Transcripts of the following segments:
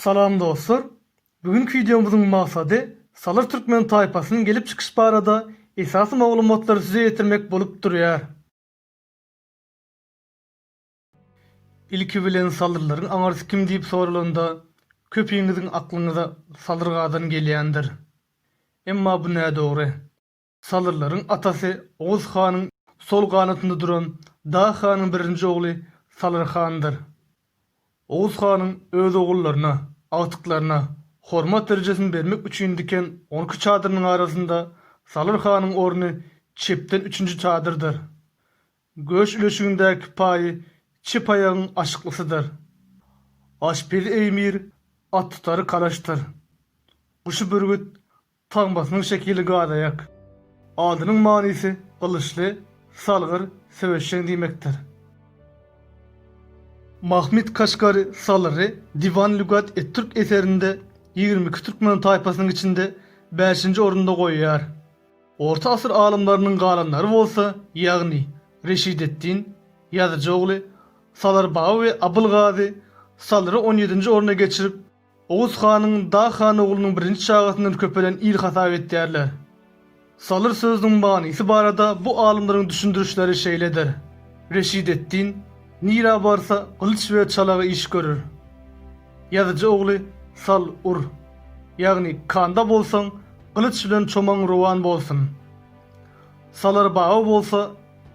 Salam dostlar! Bu günki wideomyzyň maksady Salyr türkmen taýpasynyň gelip çykyş barada esasy maglumatlary size ýetirmek bolup durýar. Ilki bilen salyrlaryň aňarsy kim diýip soralanda, köpiňiziň aklyňyza Salyr Gazan gelýändir. Emma bu nädogry. Salyrlaryň atasy Oguz hanyň sol ganatynda duran Dag hanyň birinji ogly Salyr handyr. Oguz hanyň öz ogullaryna, agtyklaryna hormat derejesini bermek üçin diken onki çadyrynyň arasynda Salyr hanyň orny çepden üçünji çadyrdyr. Göç üleşigindäki paýy çep aýagyň aşyklysydyr. Aşpezi Eýmir, at tutary Kalaşdyr. Guşy bürgüt, tagmasynyň şekili gazaýak. Adynyň manysy gylyçly, salgyr, söweşjeň diýmekdir. Mahmyt Kaşgary Salyry Diwan lügat et-Türk eserinde 22 türkmen taýpasynyň içinde bäşinji orunda goýýar. Orta asyr alymlarynyň galanlary bolsa, ýagny Reşideddin, Ýazyjy ogly, Salar Baba we Abylgazy Salyry on ýedinji orna geçirip, Oguz hanyň Dag han oglunyň birinji çagasyndan köpelen il hasap etýärler. Salyr sözüniň manysy barada bu alymlaryň düşündirişleri şeýledir, Reşideddin, Nirä barsa, gylyç we çalagy iş görür. Ýazyjy ogly, Sal, ur. Ýagny, kanda bolsaň, Gylyç bilen çomaň rowan bolsun. Salar baba bolsa,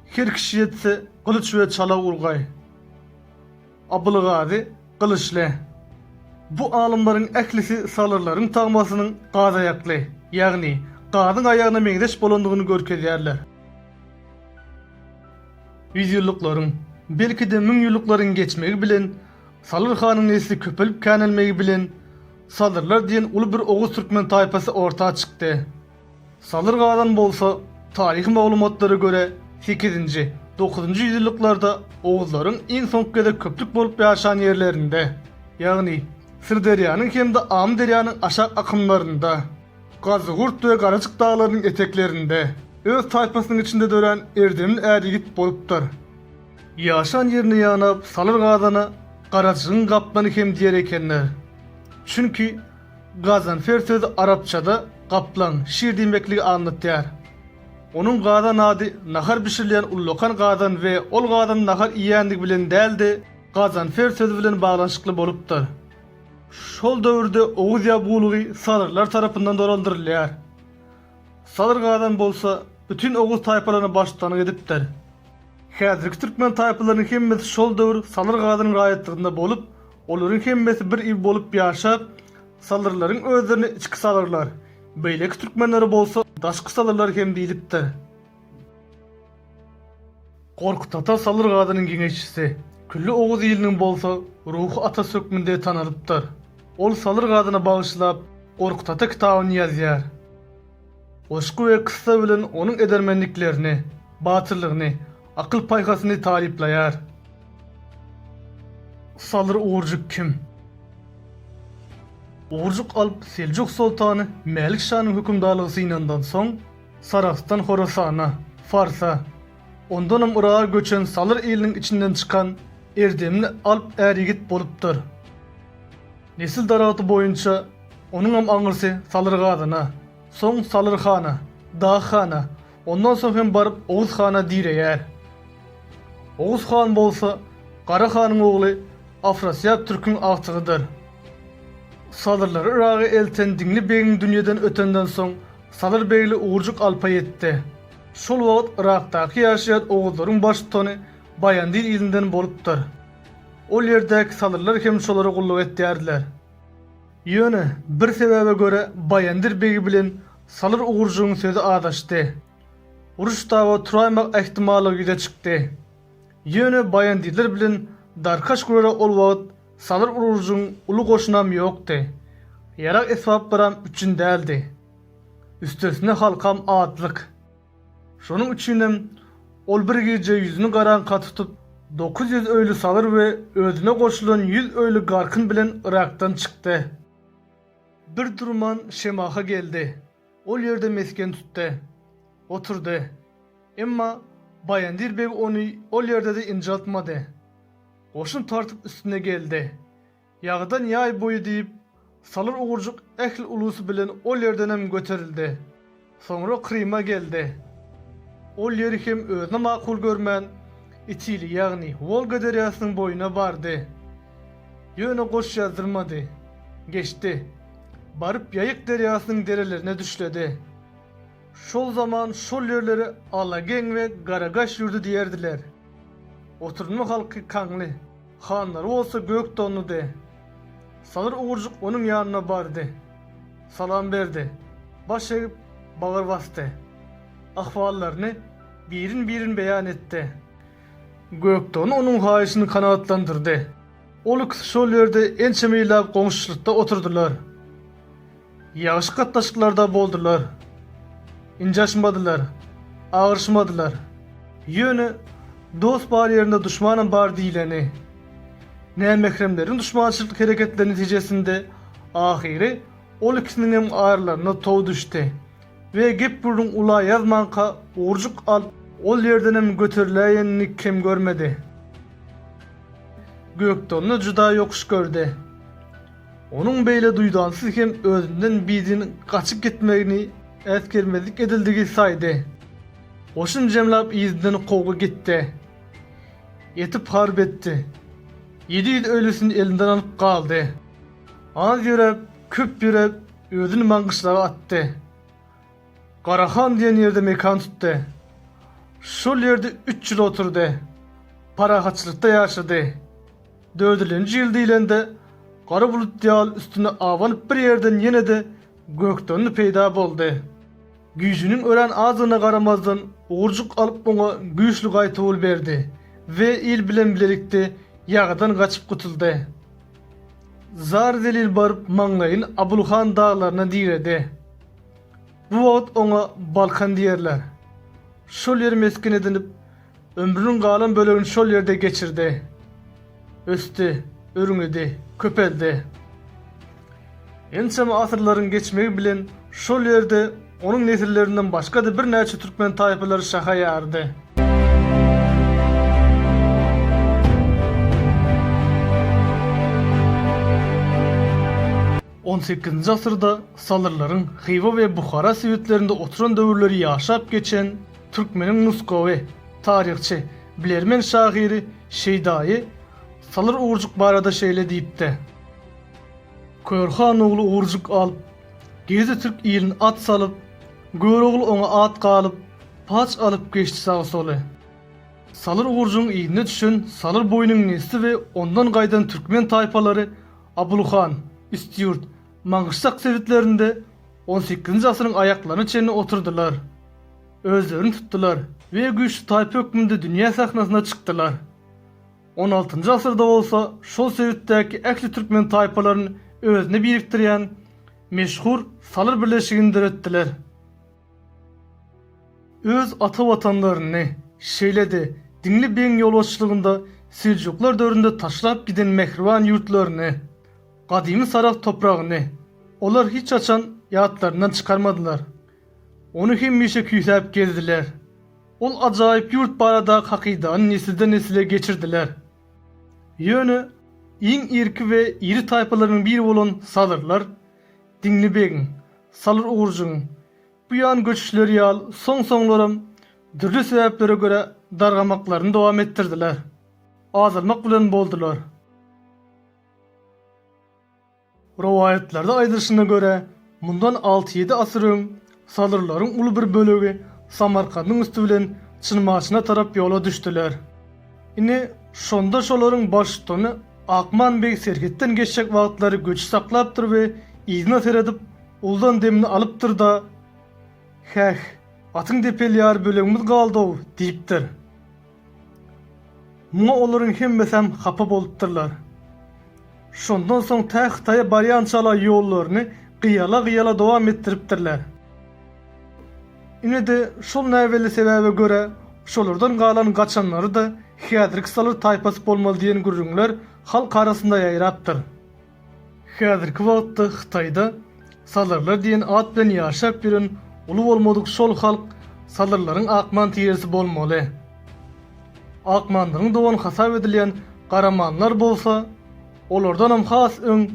her kişi ýetse, gylyç we çala urgaý. Abylgazy gylyçly. Bu alymlaryň ählisi salyrlaryň tagmasynyň gazaýakly, ýagny gazyň aýagyna meňzeş bolandygyny görkezýärler. Ýüzýyllyklaryň, belki-de müňýyllyklaryň geçmegi bilen Salyr hanyň nesli köpelip känelmegi bilen Salyrlar diýen uly bir oguz türkmen taýpasy orta çykdy. Salyr Gazan bolsa, taryhy maglumatlara görä, sekizinji, dokuzynjy ýüzýyllyklarda oguzlaryň iň soňky gezek köplük bolup ýaşan ýerlerinde, ýagny Syrderýanyň hem-de Amyderýanyň aşak akymlarynda, Gazygurt we Garajyk daglarynyň eteklerinde, öz taýpasynyň içinde dörän erdemli är ýigit bolupdyr. Ýaşan ýerini ýanap Salyr Gazana Garajygyň gaplany hem diýer ekenler. Çünki Gazanfer sözi arapçada gaplaň, şir diýmekligi aňlatýar. Onuň gazan ady nahar bişirilýän ullakan gazan we ol gazanda nahar iýýändigi bilen däl-de, Gazanfer sözi bilen baglanyşykly bolupdyr. Şol döwürde Oguz ýabgulygy salyrlar tarapyndan dolandyrylýar. Salyr Gazan bolsa bütin oguz taýpalaryna baştutanlyk edipdir. Häzirki türkmen taýpalarynyň hemmesi şol döwür Salyr Gazanyň raýatlygynda bolup, olaryň hemmesi bir il bolup ýaşap, salyrlaryň özlerine içki salyrlar, beýleki türkmenlere bolsa daşky salyrlar hem diýlipdir. Gorkut ata Salyr Gazanyň geňeşçisi, külli oguz iliniň bolsa ruhy atasy hökmünde tanalypdyr. Ol Salyr Gazana bagyşlap Gorkut ata kitabyny ýazýar. Goşgy we kyssa bilen onuň edermenliklerini, batyrlygyny, akyl-paýhasyny taryplaýar. Salyr Ugurjyk kim? Ugurjyk Alp Seljuk soltany Mälik şanyň hökümdarlygy synandan soň, Sarahsdan Horasana, Farsa, ondanam Yraga göçen Salyr iliniň içinden çykan erdemli alp är ýigit bolupdyr. Nesil daragty boýunça onuňam aňyrsy Salyr Gazana, soň Salyr hana, Dag hana, ondan soň hem baryp Oguz hana direýär. Oguz han bolsa Gara hanyň ogly Afrasyýap türküň agtygydyr. Salyrlary Yraga elten Diňli begiň dünýeden ötenden soň Salyr begli Ugurjyk Alpa ýetdi. Şol wagt Yrakdaky ýaşaýan oguzlaryň baştutany Baýandyr ilinden bolupdyr. Ol ýerdäki salyrlar hem şolara gulluk etýärdiler. Ýöne, bir sebäbe görä Baýandyr begi bilen Salyr Ugurjygyň sözi azaşdy. Uruş-dawa turaýmak ähtimallygy ýüze çykdy. Ýöne Baýandyrlar bilen darkaş gurara ol wagt Salyr Ugurjygyň uly goşunam ýokdy. Ýarag-esbaplaram üpjün däldi. Üstesine halkam azlyk. Şonuň üçinem ol bir gije ýüzüni garaňka tutup, 900 öýli salyr we özüne goşulan ýüz öýli garkyn bilen Yrakdan çykdy. Bir durman Şemaha geldi. Ol ýerde mesgen tutdy. Oturdy. Emma Baýandyr beg ony ol ýerde-de ynjaltmady. Goşun tartyp üstüne geldi. Ýagydan ýaý boýy diýip. Salyr Ugurjyk ähli ulusy bilen ol ýerdenem göterildi. Soňra Kryma geldi. Ol ýeri hem özüne makul görmän, Itili, ýagny Wolga derýasynyň boýuna bardy. Ýöne goş ýazdyrmady. Geçdi. Baryp Ýaýyk derýasynyň derelerine düşledi. Şol zaman şol ýerlere Alageň we Garagaş ýurdy diýerdiler. Oturymly halky Kaňly, hanlary bolsa Gökdonlydy. Salyr Ugurjyk onuň ýanyna bardy. Salam berdi. Baş egip, bagyr basdy. Ahwallaryny birin-birin beýan etdi. Gökdon onuň haýyşyny kanagatlandyrdy. Ol ikisi şol ýerde ençeme ýyllap goňşuçylykda oturdylar. Ýagşy gatnaşyklarda boldular. Ynjaşmadylar, agyryşmadylar. Ýöne dost bar ýerinde duşmanam bar diýleni. Nämähremleriň duşmançylykly hereketleri netijesinde ahyry ol ikisiniňem aralaryna tow düşdi we gep-gürrüň ula ýazmanka Ugurjyk alp ol ýerdenem göteriläýenini kem görmedi. Gökdonny juda ýokuş gördi. Onuň beýle duýdansyz hem özünden bidin gaçyp gitmegini äsgermezlik edildigi saýdy. Goşun jemlap yzyndan kowgy gitdi. Ýetip harp etdi. 700 öýlüsini elinden alyp galdy. Az ýöräp, köp ýöräp, özüni Maňgyşlaga atdy. Garahan diýen ýerde mekan tutdy. Şol ýerde üç ýyl oturdy. Parahatçylykda ýaşady. Dördülenji ýyl diýlende, gara bulut ýaly üstüne abanyp bir ýerden ýene-de Gökdonly peýda boldy. Güýjüniň örän azdygyna garamazdan, Ugurjyk alyp oňa güýçli gaýtawul berdi we il bilen bilelikde ýagydan gaçyp gutuldy. Zar-zelil baryp maňlaýyny Abulhan daglaryna diredi. Bu wagt oňa Balkan diýerler. Şol ýeri mesgen edinip, ömrüniň galan bölegini şol ýerde geçirdi. Ösdi, örňedi, köpeldi. Ençeme asyrlaryň geçmegi bilen şol ýerde onuň nesillerinden başga-da birnäçe türkmen taýpalary şaha ýardy. On sekizinji asyrda salyrlaryň Hywa we Buhara sebitlerinde oturan döwürleri ýaşap geçen türkmeniň nusgawy taryhçy, bilermen şahyry Şeýdaýy Salyr Ugurjyk barada şeýle diýipdi. Körhan ogly Ugurjyk alyp, Gezdi türk ilini at salyp, Görogly oňa at galyp, Paç alyp geçdi sag-soly. Salyr Ugurjygyň yzyna düşen Salyr boýunyň nesli we ondan gaýdan türkmen taýpalary Abulhan, Üstýurt, Maňgyşlak sebitlerinde on sekizinji asyryň aýaklaryna çenli oturdylar. Özlerini tutdular we güýçli taýpa hökmünde dünýä sahnasyna çykdylar. On altynjy asyrda bolsa şol sebitdäki ähli türkmen taýpalaryny özüne birikdirýän meşhur Salyr birleşigini döretdiler. Öz ata watanlaryny, şeýle-de Diňli begiň ýolbaşçylygynda seljuklar döwründe taşlap giden mähriban ýurtlaryny, gadymy Saragt topragyny olar hiç haçan ýatlaryndan çykarmadylar. Ony hemişe küýsäp gezdiler. Ol ajaýyp ýurt baradaky hakydany nesilden-nesile geçirdiler. Ýöne iň irki we iri taýpalaryň biri bolan salyrlar Diňli begiň, Salyr Ugurjygyň bu ýan göçüşleri ýaly soň-soňlaram dürli sebäplere görä dargamaklaryny dowam etdirdiler. Azalmak bilen boldular. Rowaýatlarda aýdylyşyna görä, mundan alty-ýedi asyr öň salyrlaryň uly bir bölegi Samarkandyň üsti bilen Çynmaçyna tarap ýola düşdüler. Ine, şonda şolaryň baştutany Akman beg serhetden geçjek wagtlary göçi saklapdyr we yzyna seredip, uludan demini alypdyr-da, Häh, atyň depeli ýary bölegimiz galdy-ow diýipdir. Muňa olaryň hemmesem hapa bolupdyrlar. Şondan soň tä Hytaýa barýançalar ýollaryny gyýala-gyýala dowam etdiripdirler. Ine-de şol näbelli sebäbe görä şolardan galan gaçanlary-da häzirki salyr taýpasy bolmaly diýen gürrüňler halk arasynda ýaýrapdyr. Häzirki wagtda Hytaýda salyrlar diýen at bilen ýaşap ýören uly bolmadyk şol halk salyrlaryň akman tiresi bolmaly. Akmanlaryň dogany hasap edilýän garamanlar bolsa, olardanam has öň.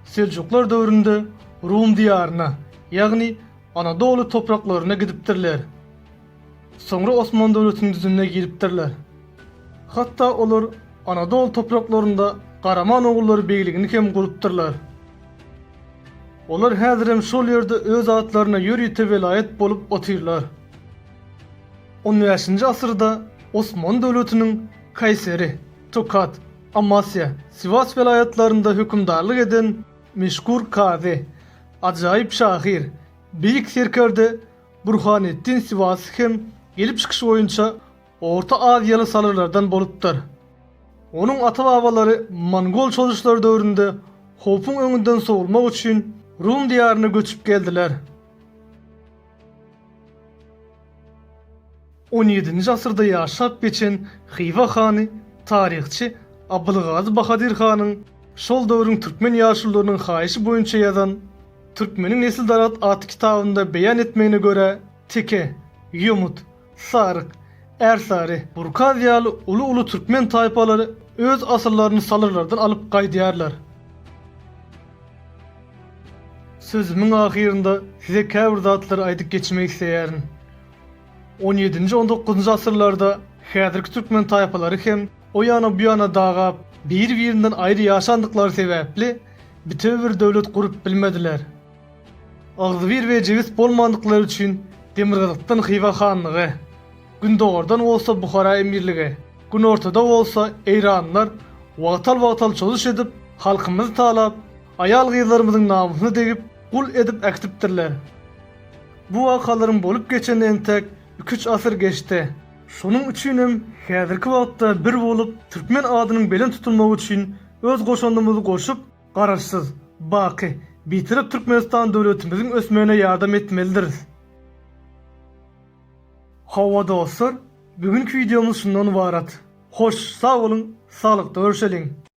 Seljuklar döwründe Rum diýaryna, ýagny Anadoly topraklaryna gidipdirler. Soňra Osman döwletiniň düzümine giripdirler. Hatda olar Anadoly topraklarynda Garamanogullary begligini hem gurupdyrlar. Olar häzirem şol ýerde öz atlaryna ýörite welaýat bolup otyrlar. On bäşinji asyrda Osman döwletiniň Kaýseri, Tokat, Amasýa, Siwas welaýatlarynda hökümdarlyk eden meşhur kazy, ajaýyp şahyr, beýik serkerde Burhanetdin Siwasy hem gelip çykyşy boýunça Orta Aziýaly salyrlardan bolupdyr. Onuň ata-babalary mongol çozuşlary döwründe howpuň öňünden sowulmak üçin Rum diýaryna göçüp geldiler. On ýedinji asyrda ýaşap geçen Hywa hany taryhçy Abylgazy Bahadyr hanyň şol döwrüň türkmen ýaşulularynyň haýyşy boýunça ýazan Türkmeniň nesil daragt atly kitabynda beýan etmegine görä, teke, ýomut, saryk, ärsary, burkaz ýaly uly-uly türkmen taýpalary öz asyllaryny salyrlardan alyp gaýdýarlar. Sözümiň ahyrynda size käbir zatlary aýdyp geçmek isleýärin. On ýedinji-on dokuzynjy asyrlarda häzirki türkmen taýpalary hem o ýana bu ýana dagap, biri-birinden aýry ýaşandyklary sebäpli bitewi bir döwlet gurup bilmediler. Agzybir we jebis bolmandyklary üçin demirgazykdan Hywa hanlygy, gündogardan bolsa Buhara emirligi, günortada bolsa eýranlylar wagtal-wagtal çozuş edip, halkymyzy talap, aýal-gyzlarymyzyň namysyna degip, gul edip äkidipdirler. Bu wakalaryň bolup geçenine entek iki-üç asyr geçdi. Şonuň üçinem häzirki wagtda bir bolup, türkmen adynyň belent tutulmagy üçin öz goşandymyzy goşup, Garaşsyz, baky, Bitarap Türkmenistan döwletimiziň ösmegine ýardam etmelidiris. Hawa dostlar, bu günki wideomyz şundan ybarat. Hoş, sag boluň, saglykda görüşeliň!